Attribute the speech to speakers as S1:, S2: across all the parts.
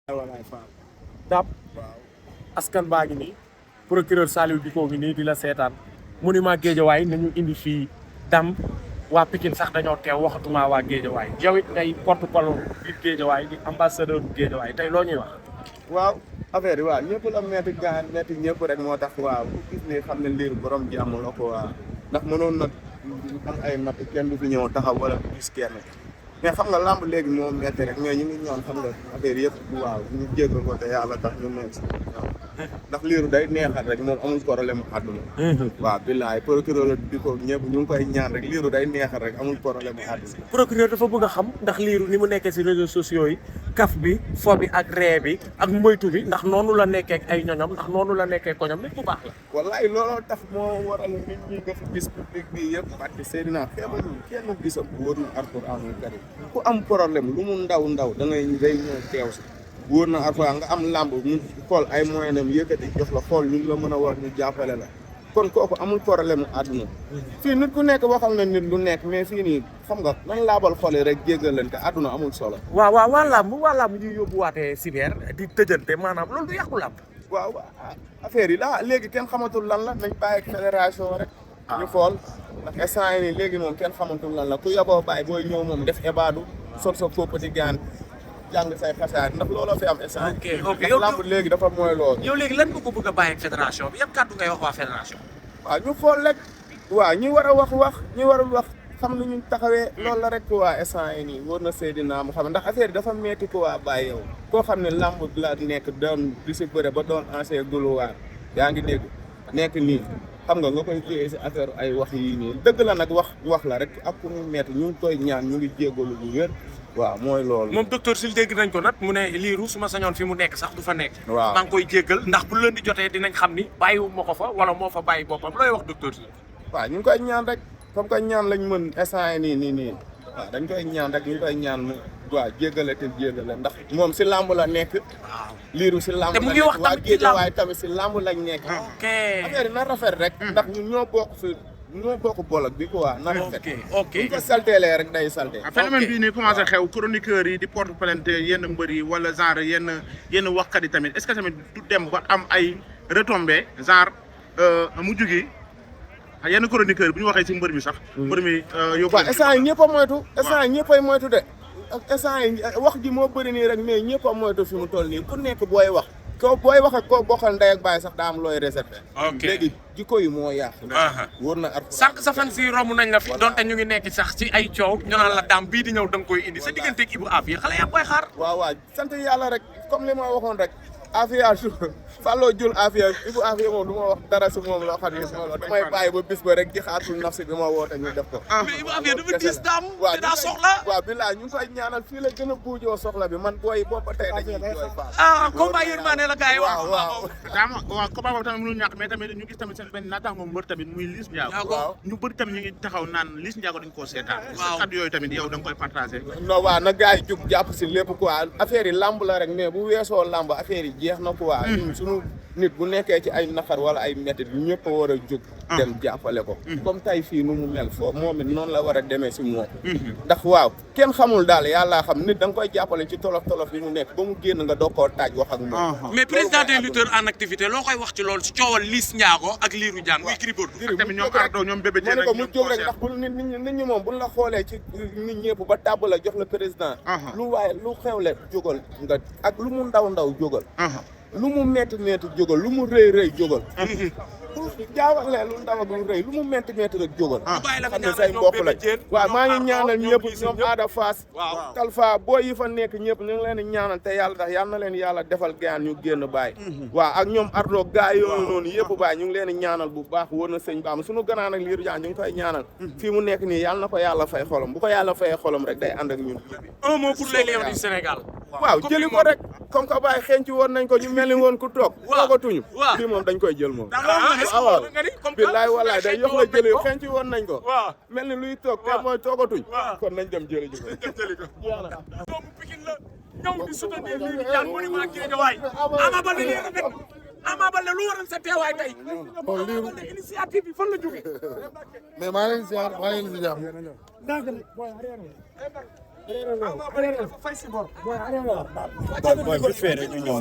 S1: walaay Fall dab askan baa ngi nii procureur Saliou Dicko ngi nii di la seetaan monument Guédiawaye nañu indi fii dam waa Pikine sax dañoo teew waxatuma waa Guédiawaye yow it ngay porte-parole biir Guédiawaye di ambassadeur bu Guédiawaye tey loo ñuy wax.
S2: waaw affaire yi waaw ñëpp la metti gaan metti ñëpp rek moo tax waaw ku gis ne xam ne liir borom jàmm la ko waaw ndax mënoon na am ay natt kenn du fi ñëw taxaw wala du gis kenn mais xam nga làmb léegi moo metti rek mais ñu ngi ñoon xam nga affaire yëpp waaw ñu jéggal ko te yàlla tax ñu nekk si ndax liiru day neexal rek moom amul problème mu àdduna waaw billaay procureur Dicko ñëpp ñu ngi koy ñaan rek liiru day neexal rek amul problème mu àdduna
S1: procureur dafa bëgg a xam ndax liiru ni mu nekkee si réseaux sociaux yi kaf bi fo bi ak ree bi ak moytu bi ndax noonu la nekkee ay ñoñam ndax noonu la nekkee koñam nit bu baax la.
S2: wallaay looloo tax moo waral nit ñi nga fi gis public bi yëpp parce que Seydina feebarul kenn gisam wóorul Alxuraanul Kariim ku am problème lu mu ndaw da ngay day ñëw teew si wóor na Alxuraan nga am làmb mu xool ay moyen am yëkkati jox la xool ñu la mën a war ñu jàppale la kon kooku amul problème mu àdduna fii nit ku nekk waxal na nit lu nekk mais fii nii xam nga nañ laabal xol yi rek jéggal leen te àdduna amul solo.
S1: waaw waa làmb ñuy yóbbuwaatee cyber di tëjante maanaam loolu du yàqu làmb.
S2: waaw affaire yi léegi kenn xamatul lan la nañ bàyyi ak fédération rek. ñu xool ndax instant yii nii léegi moom kenn xamatul lan la ku yaboo bàyyi booy ñëw moom def ebaadu sot sa fóopati gaan jàng say xasaar ndax looloo fi am instant.
S1: ok
S2: yow lamb léegi dafa mooy loolu.
S1: yow léegi lan nga ko bëgg a bàyyi ak fédération bi yan kàddu ngay wax waa fédération.
S2: waaw ñu xool rek waaw ñi war a wax ñi warul wax xam ni ñu taxawee loolu la rek waa instant yii nii wóor na Seydina mu xam ndax affaire yi dafa metti ko waa bàyyi yow koo xam ne lamb la nekk doon di si bëre ba doon ancien guluwaar yaa ngi dégg nekk nii xam nga koy téye si affaire ay wax yii nii dëgg la nag wax la rek ak ku ñu metti ñu ngi koy ñaan ñu ngi jéggalu bu wér waaw mooy loolu.
S1: moom docteur Sil dégg nañ ko nag mu ne liiru su ma sañoon fi mu nekk sax du fa nekk.
S2: waaw
S1: maa ngi koy jéggal ndax bu leen di jotee dinañ xam ni bàyyiwu ma ko fa wala moo fa bàyyi boppam looy wax docteur Sil.
S2: waaw ñu ngi koy ñaan rek comme que ñaan lañ mën instant nii waaw dañ koy ñaan rek ñu ngi koy ñaan mu waaw jéggale te jéggale ndax moom si làmb la nekk.
S1: waaw
S2: liiru si làmb
S1: te mu
S2: la
S1: ngi wax
S2: nekk waa
S1: tamit ci làmb
S2: Guédiawaye tamit si làmb lañ nekk.
S1: ok
S2: affaire yi na rafet rek. ndax ñun ñoo bokk bolok bi quoi na rafet.
S1: ok
S2: bu ñu ko salteelee rek day salte.
S3: phénomène bii nii commencé xew chroniqueurs yi di porte plainte yenn mbër yi wala genre yenn waxkat yi tamit est-ce que tamit du dem ba am ay retombées genre mujj gi yenn chroniqueurs bu ñu waxee ci mbër mi sax. mbër mi yóbbu.
S2: waaw instant yi ñëpp a moytu instant yi ñëpp ay moytu de ak instant yi wax ji moo bëri nii rek mais ñëpp a moytu fi mu toll nii ku nekk booy wax. booy wax ak koo bokkal ndey ak baay sax daa am looy réservé.
S1: ok
S2: léegi jikko yi moo yàqu. wóor na at.
S1: sànq sa fan si romb nañ la fi donte ñu ngi nekk sax ci ay coow ñu naan la daam bii di ñëw da nga koy indi sa digganteeg Ibou Afia xale yaa koy xaar.
S2: waaw sant yàlla rek comme li ma waxoon rek Afia Fallou jul Afia Ibou Afia moom du ma wax dara si moom loo xam ne moom la damay bàyyi ba bis ba rek di xaatul nafsi bi ma woote ñu def ko.
S1: mais Ibou Afia dafa diis daam te daa soxla.
S2: waaw bilaay ñu ngi koy ñaanal fii la gën a buujoo soxla bi man booy boobu ba tey dañuy jooy Fall.
S1: combat yërmande la gars yi wax.
S2: waaw
S3: waaw combat boobu tamit mënul ñàkk mais tamit ñu gis tamit seen benn naataango moom mbër tamit muy Liss Ndiago.
S2: waaw
S3: ñu bëri tamit ñu ngi taxaw naan Liss Ndiago dañ koo seetaan.
S1: waaw
S3: kàddu yooyu tamit yow da nga koy partagé.
S2: non waaw na gars yi jug jàpp si lépp quoi affaire yi lamb la rek mais bu weesoo lamb affaire yi jeex na quoi. sunu nit bu nekkee ci ay naqar wala ay métit ñëpp a war a jóg dem jàppale ko comme tay fii nu mu mel foofu moom it noonu la war a demee si moom ndax waaw kenn xamul daal yàllaa xam nit da nga koy jàppale ci tolof yi mu nekk ba mu génn nga doog koo taaj wax ak moom
S1: mais président des lutteurs en activité loo koy wax ci loolu ci coowal Liss Ndiago ak Lirou Diane muy Gris Bordeaux
S3: tamit ñoom Ardo ñoom bébé
S2: ma ne ko mu jóg rek ndax bu nit ñi moom buñ la xoolee ci nit ñëpp ba tàbb la jox la président lu xewle jógal nga ak lu mu ndaw jógal lu mu metti jógal lu mu rëy jógal jaawale lu ndaw ak lu rëy lu mu metti rek jógal xam ne say mbokk lañ waaw maa ngi ñaanal ñëpp ñoom Ada Fass Talfa boo yi fa nekk ñëpp ñu ngi leen di ñaanal te yàlla ndax yal na leen yàlla defal gaan ñu génn bàyyi waaw ak ñoom Ardo gaay yooyu noonu yëpp bàyyi ñu ngi leen di ñaanal bu baax wóor na sëñ Bamba suñu ganaan ak Lirou Diane ñu ngi koy ñaanal fii mu nekk nii yàlla na ko yàlla fay xolam bu ko yàlla fay xolam rek day ànd ak ñun
S1: un mot pour les Lions du Sénégal
S2: waaw jëli ko rek comme que bàyyi xenc woon nañ ko ñu mel ni woon ku toog toogatuñu fii moom dañ koy jël moom waaw billaay wallaay day yox la jëli xenc woon nañ ko mel ni luy toog te mooy toogatuñ kon nañ dem jëli ji ko
S1: doomu Pikine la ñëw di soutenir Lirou Diane monument Guédiawaye Ama Baldé lii rafet Ama Baldé lu waral sa teewaay tey Ama Baldé initiative bi fan la jógee
S4: mais maa ngi leen di ziar maa ngi leen di ziar booy bu feere ñu ñëw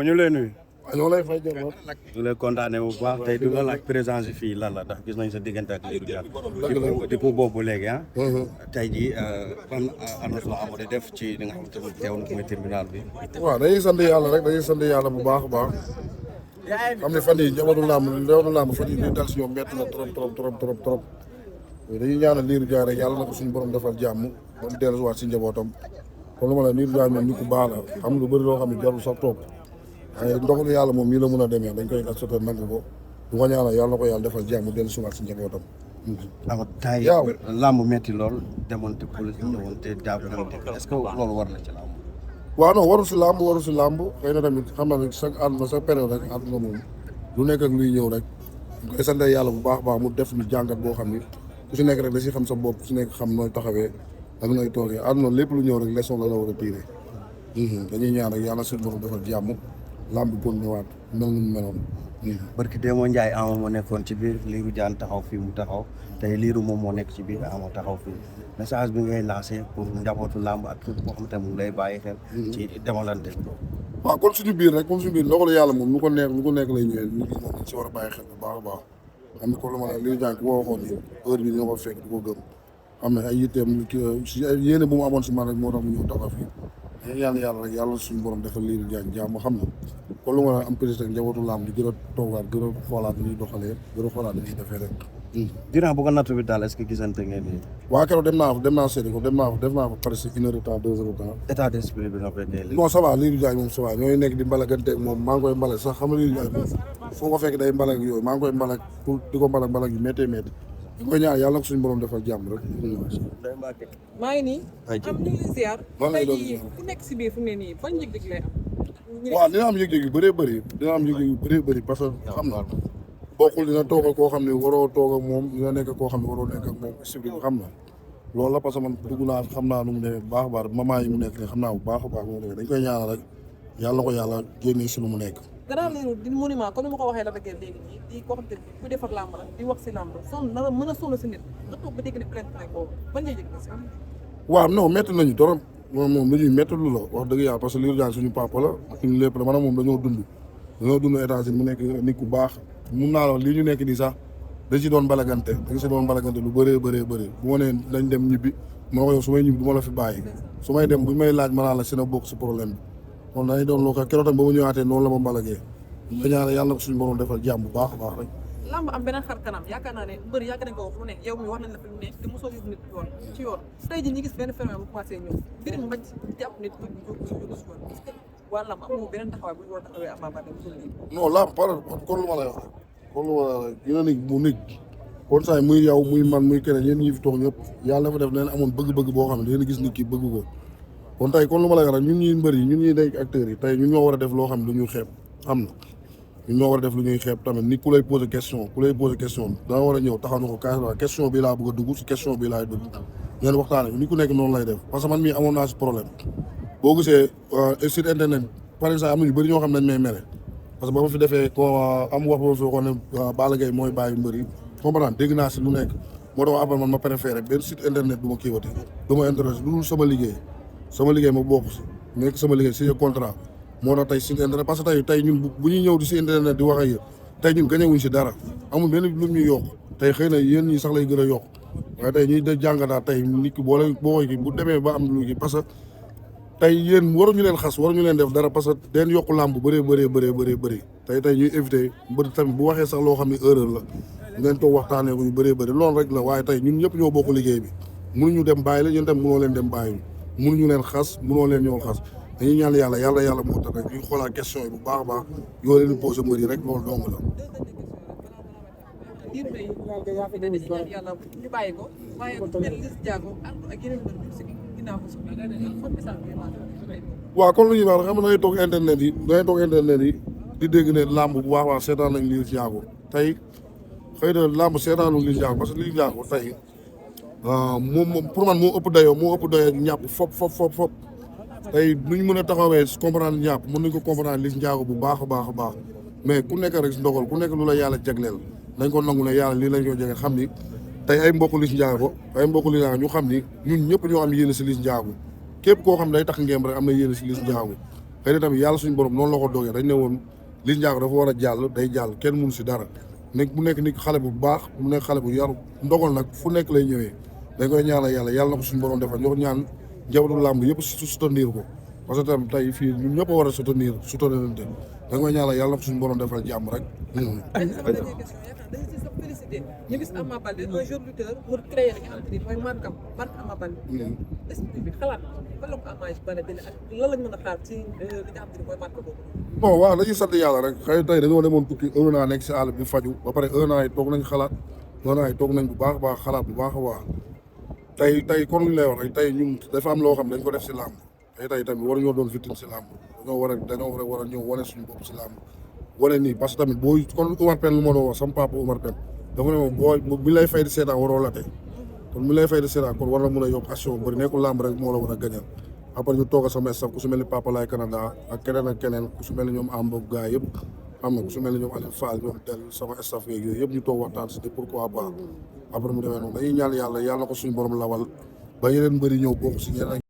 S4: ñu lay nuyu.
S5: ñoo lay fay jërëjëf.
S4: ñu lay kontaanee bu baax tey du la laaj présence yi fii lan la ndax gis nañ sa diggante ak Lirou Diane. depuis boobu léegi ah. tey jii ban annonce la amoo di def ci li nga xamante ne teew na mooy tribunal bi.
S5: waaw dañuy sant yàlla rek dañuy sant yàlla bu baax a baax xam ne fan yii njabootu làmb fan yii li dal si ñoom métti na trop dañuy ñaanal Lirou Diane rek yàlla na ko suñu borom defal jàmm ba mu delluwaat si njabootam kon lu ma la Lirou Diane moom nit ku baax la xam lu bëri loo xam ne jarul sax topp waaye ndoxalu yàlla moom nii la mën a demee dañ koy gas soto nangu ko du ko ñaanal yàlla na ko yàlla defal jàmm delluwaat si njabootam.
S4: alors tey làmb métti lool demoon te police ñëwoon te jàpp est-ce que loolu war na ci làmb.
S5: waaw non waru si làmb xëy na tamit xam naa ne chaque àdduna chaque période rek àdduna moom lu nekk ak luy ñëw rek ñu koy sant yàlla bu baax a baax mu def ñu jàngat boo xam ni ku si nekk rek da si xam sa bopp ku si nekk xam nooy taxawee ak nooy toogee àdduna lépp lu ñëw rek leçon la war a tirer dañuy ñaan rek yàlla suñu borom defal jàmm làmb bon ñëwaat mel ni mu meloon.
S4: barki Demba Ndiaye Ama moo nekkoon ci biir Lirou Diane taxaw fii mu taxaw tey Lirou moom moo nekk ci biir Ama taxaw fii message bi ngay lancé pour njabootu làmb ak képp koo xamante ne mu lay bàyyi xel. ci demalante bi.
S5: waaw kon suñu biir rek comme suñu biir ndogalu yàlla moom lu ko nekk lay ñëwee ñu gis moom si war a bàyyi xel bu baax a baax xam ne comme lu ma la Lirou Diane ku ko waxoon ni heure bi dina ko fekk di ko gëm xam ne ay yitteem si yéene bu mu amoon si man rek moo tax mu ñëw taxaw fii yàlla rek yàlla suñu borom defal Lirou Diane jàmm xam na kon lu ma la am président njabootu làmb di gën a toogaat gën a xoolaat ni ñuy doxalee gën a xoolaat ni ñuy defee rek.
S4: dinaa bëgg a nattu bi daal est-ce que gisante ngeen nii.
S5: waa keroog dem naa seeti ko def naa fa presque 1 heure de temps 2 heures de temps.
S4: état d'esprit bi nga koy dee.
S5: bon ça va Lirou Diane moom ça va ñooy nekk di mbalaganteeg moom maa ngi koy mbalak sax xam nga Lirou Diane moom foo ko fekk day mbalak yooyu maa ngi koy mbalak pour di ko mbalak yu méttee métti di ko ñaan yàlla na ko suñu borom defal jàmm rek.
S6: maa ngi nii. am ñu ngi ziar.
S5: tey
S6: jii ku nekk si biir fu mu ne nii ban yëg-yëg lay am.
S5: waaw dina am yëg-yëg yu bëree bëri parce que xam na bokkul dina toog ak koo xam ne waroo toog ak moom dina nekk koo xam ne waroo nekk ak moom expliqué xam na loolu la parce que man dugg naa xam naa nu mu demee bu baax a baax moment yi mu nekk ne xam naa bu baax a baax mu demee dañ koy ñaanal rek yàlla na ko yàlla génnee si lu mu nekk.
S6: gannaaw Lirou di monument comme ni ma ko waxee la dëgg léegi nii di ko xam te ku defar làmb la di wax si làmb la mën a sonn si nit nga toog ba dégg ne plainte rek boobu ban yëg-yëg la si am.
S5: waaw non métti nañu trop moom lu ñuy métti lu la wax dëgg yàlla parce que Lirou Diane suñu papa la suñu lépp la maanaam moom dañoo dund États-Unis mu nekk nit ku baax mun naa la lii ñu nekk nii sax dañ si doon balagante lu bëree bu ma nee dañ dem ñibbi ma ko yow su may ñibbi du ma la fi bàyyi su may dem bu may laaj ma naan la si na bokk si problème bi kon dañuy doon loo ko keroog tam ba ma ñëwaatee noonu la ma balagee nga ñaanal yàlla na ko suñu borom defal jàmm bu baax a baax rek.
S6: lamb am beneen xar kanam yaakaar naa ne mbër yàgg nañ ko wax lu ne yow mi wax nañ la fi lu ne te mosoo yóbbu nit ci yoon tey jii ñu gis benn phénomène bu commencé ñëw mbir mi mbañ jàpp nit ñu yóbbu si yoon est-ce que waa lamb amul beneen taxawaay bu ñu war a taxawee Ama Baldé
S5: non lamb kon lu ma lay wax kon lu ma lay wax dina nit mu nit kon saa muy yow muy man muy keneen yéen ñi fi toog ñëpp yàlla dafa def leen amoon bëgg-bëgg boo xam ne dangeen gis nit ki bëgg ko kon tey kon lu ma lay wax ñun ñuy mbër yi ñun ñuy nekk acteurs yi tey ñun ñoo war a def loo xam ne du ñu xeeb xam na ñun ñoo war a def lu ñuy xeeb tamit ni ku lay poser question da nga war a ñëw taxaw na ko carrément question bi laa bëgg a dugg si question bi laay dugg ngeen waxtaane ni ku nekk noonu lay def parce que man mii amoon naa si problème boo gisee site internet par exemple am na ñu bëri ñoo xam ne dañ may mere parce que ba ma fi defee ko am wax ba fi waxoon ne Balla Gaye mooy bàyyi mbër yi comprendre dégg naa si lu nekk moo tax après man ma préféré benn site internet du ma kiiwati du ma intéressé lu dul sama liggéey ma bokk si nekk sama liggéey signé contrat moo tax tey site internet parce que tey ñun bu ñuy ñëw di si internet di wax ak yéen tey ñun gañewuñ si dara amul benn lu ñuy yokk tey xëy na yéen ñi sax lay gën a yokk waaye tey ñuy da jàngataat tey nit ki boo koy kii bu demee ba am lu kii parce que tey yéen waruñu leen xas waruñu leen def dara parce que den yokku làmb bëree tey ñuy éviter mbër tamit bu waxee sax loo xam ne erreur la ngeen toog waxtaanee ko ñu bëree loolu rek la waaye tey ñun ñëpp ñoo bokk liggéey bi mënuñu dem bàyyi la yéen tamit mënoo leen dem bàyyi mënuñu leen xas mënoo leen ñoo xas dañuy ñaan yàlla moo tax rek ñu xoolaat question yi bu baax a baax yoo leen di posé mbër yi rek loolu dong la.
S6: yàlla ñu bàyyi ko waaye mel Liss Ndiago ak yeneen mbër si ginnaaw ko
S5: waaw kon lu ñuy wax xam nga dangay toog internet yi di dégg ne làmb bu baax wax seetaan nañ Liss Ndiago tey xëy na làmb seetaanu Liss Ndiago parce que Liss Ndiago tey moom pour man moo ëpp dayoo ñàpp fop tey nuñ mën a taxawee comprendre ñàpp mën nañ ko comprendre Liss Ndiago bu baax a baax mais ku nekk rek si ndogal ku nekk lu la yàlla jagleel dañ ko nangu ne yàlla lii lañ ko jege xam ni tey ay mbokk Liss Ndiago ñu xam ni ñun ñëpp ñoo am yéene si Liss Ndiago képp koo xam ne day tax ngeem rek am na yéene si Liss Ndiago xëy na tamit yàlla suñu borom noonu la ko doogee dañ ne woon Liss Ndiago dafa war a jàll day jàll kenn mënu si dara mu nekk nit xale bu baax mu nekk xale bu yaru ndogal nag fu nekk lay ñëwee dañ koy ñaanal yàlla na ko suñu borom defal ñoo ñaan njabootu làmb yëpp soutenir ko parce que tam tey fii ñun ñëpp a war a soutenirante dañ koy ñaanal yàlla na ko suñu borom defal jàmm rek.
S6: ñu gis Ama Baldé un jeune lutteur pour créer li nga xamante ni mooy marque Ama Baldé. esprit bi xalaat fan la ko Ama Baldé ak lan lañ mën a xaar ci li nga xamante ni mooy marque boobu.
S5: bon waaw dañuy sant yàlla rek xëy tey dañoo demoon tukki 1 an nekk si àll bi faju ba pare 1 an yi toog nañ xalaat 1 an yi toog nañ bu baax a baax xalaat bu baax a baax tey kon lu ñu lay wax rek tey ñun dafa am loo xam dañ ko def si làmb tey tamit waruñoo doon victime si làmb dañoo war a ñëw wane suñu bopp si làmb wane nii parce que tamit booy kon Omar Pène lu ma doon wax sama papa Omar Pène dafa ne moom boo bi lay fay di seetaan waroo la tey kon bi lay fay di seetaan kon war na mën a yokk action bëri nekkul làmb rek moo la war a gañal après ñu toog a sama staff ku su mel ni Papa Laay Canada ak keneen ku su mel ni ñoom Ambok gars yëpp xam nga ku su mel ni ñoom Aliou Fall ñoom tel sama staff yeeg yooyu yëpp ñu toog waxtaan si pourquoi pas après mu demee noonu dañuy ñaan yàlla na ko suñu borom lawal ba yeneen mbëri ñëw bokk si ñeneen